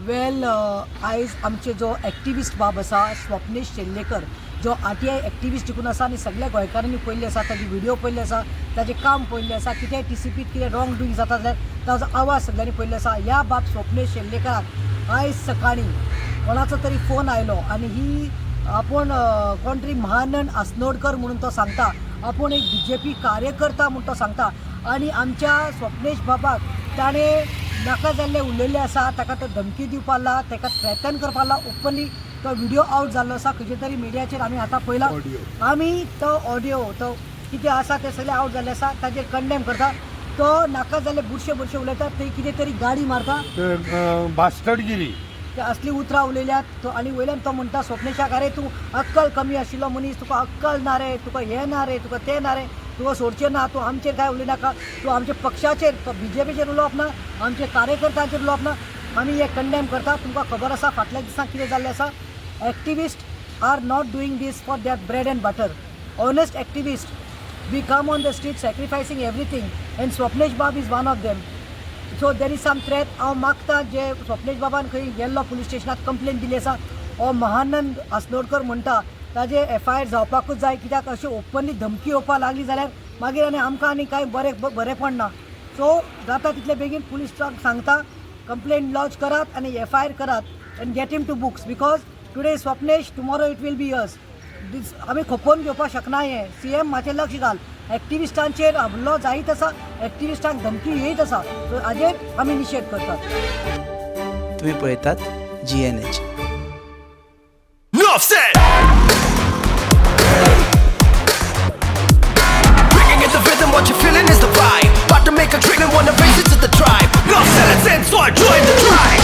वेल, आयज आमचे जो एक्टिविस्ट बाब आसा स्वप्नेश शेल्लेकर, जो आरटीआय एक्टिविस्ट देखून आसा आनी सगळ्या गोंयकारांनी पळयल्ले आसा, ताजे व्हिडिओ पळयल्ले आसा, ताजें काम पळयल्लें आसा, कितें टीसीपीत कितें रॉंग डुईंग जाता जाल्यार ताजो आवाज सगळ्यांनी पळयल्लो आसा. ह्या बाब स्वप्नेश शेल्लेकराक आयज सकाळीं कोणाचो तरी फोन आयलो आनी ही आपूण कोण तरी महानंद आसनोडकर म्हणून तो सांगता, आपूण एक बीजेपी कार्यकर्ता म्हूण तो सांगता आनी आमच्या स्वप्नेश बाबाक ताणें नाका जाल्लें उलयल्लें आसा, ताका तो धमकी दिवपा लागला, ताका थ्रेटन करपा लागला. ओपनली तो व्हिडिओ आवट जाल्लो आसा खंयच्या तरी मिडियाचेर आमी आतां पळयला. आमी तो ऑडियो तो कितें आसा तें सगळें आवट जाल्लें आसा, ताजेर कंडेम करता. तो नाका जाल्ले बुरशे बुरशे उलयता, थंय कितें तरी गाडी मारता, बास्टडगिरी ते असली उतरां उलयल्यात तो. आनी वयल्यान तो म्हणटा स्वप्नेशाक, अरे तूं अक्कल कमी आशिल्लो मनीस, तुका अक्कल ना रे, तुका हें ना रे, तुका तें ना रे, तुका सोडचें ना, तूं आमचेर कांय उलयनाका, तूं आमच्या पक्षाचेर बीजेपीचेर उलोवप ना, आमचे कार्यकर्त्यांचेर उलोवप ना. आमी हें कंडेम करता. तुमकां खबर आसा फाटल्या दिसांक कितें जाल्लें आसा. Activist are not doing this for their bread and butter. Honest activist, we come on the street sacrificing everything and Swapnesh Bab is one of them. So there is some threat. हांव मागता जे स्वप्नेश बाबान खंय गेल्लो police स्टेशनात complain दिली आसा, हो महानंद आसनोडकर म्हणटा ताजे एफआयआर जावपाकूच जाय, कित्याक अशी ओपनली धमकी येवपाक लागली जाल्यार मागीर आनी आमकां आनी कांय बरें बरेंपण ना. सो जाता तितले बेगीन पुलिसांक सांगता कंप्लेन लॉज करात आनी एफआयआर करात and get him to books, because today Swapnesh, tomorrow it will be us. This आमी खोपोवन घेवपाक शकना. हें सीएम मातशें लक्ष घाल, एक्टिविस्टांचेर हल्लो जायत आसा, एक्टिविस्टांक धमकी येयत आसा, सो हाजेर आमी निशेध करतात. तुम्ही पळयतात GNH. Nuff said. Bringing in the rhythm, what you're feeling is the vibe. About to make a drink and wanna raise it to the tribe. Nuff said it's in, so I join the tribe.